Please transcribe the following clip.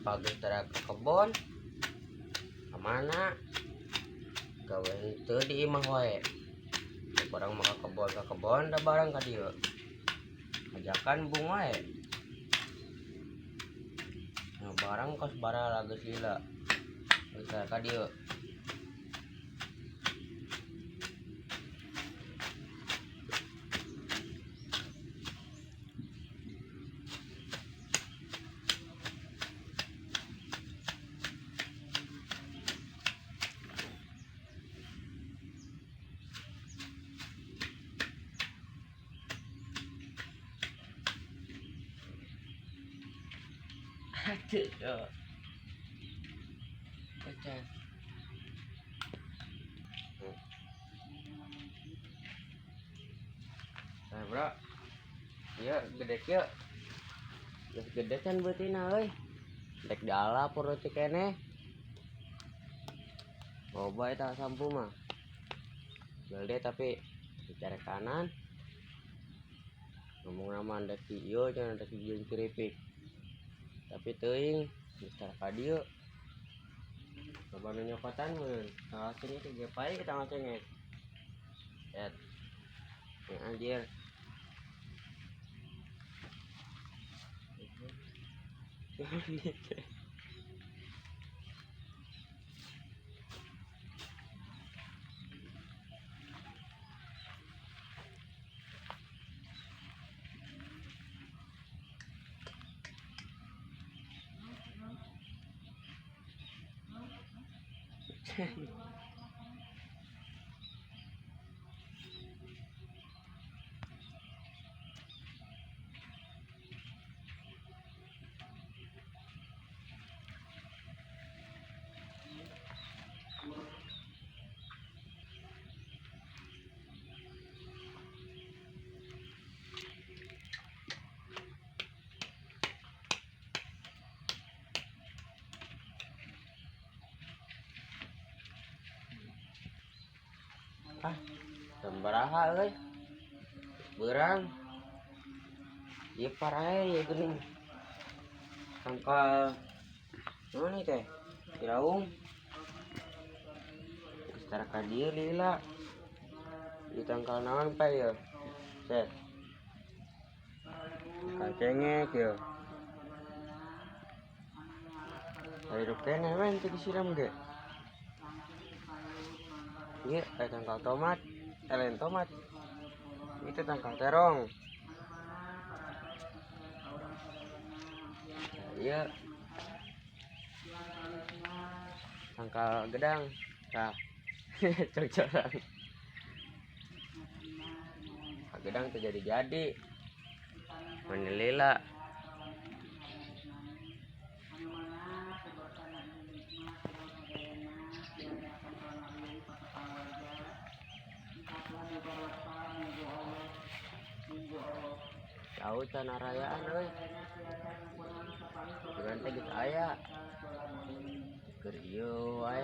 Pagi tara ke kebon. Kemana? Gawe henteu di imah wae. Barang mah ka kebon da barang ka dieu. Ajakan bung wae. Nah, barang kos bara geus lila. Geus ka dieu. Aduh. Pecah. Nah, bro. Iya, gede kieu. Geus gede kan beutina euy. Dek diala pureuti keneh. Loba eta sampu mah. Gede tapi dicari kanan. Ngomong nama dek ieu cenah dek dijieun keripik. Tapi teuing geus tara ka dieu. Loba nu nyokotan meureun. Tanggal cengek ge pae tanggal cengek. Et. Ya, anjir. Ah, sabaraha euy. Beurang. Ieu parae ieu geuning. Tangkal naon ieu teh? Ciraung. Geus tara ka dieu lila. Ieu tangkal naon pa ieu? Set. Tangkal cengek ieu. Hirup keneh we teu disiram ge. Ieu aya tangkal tomat, eh lain tomat. Itu tangkal terong. Nah, ieu tangkal gedang. Tah. Cocok. Gedang teu jadi-jadi. Mana lila. Jauh tanah rayaan euy. Bukan teh geus aya. Keur ieu wae.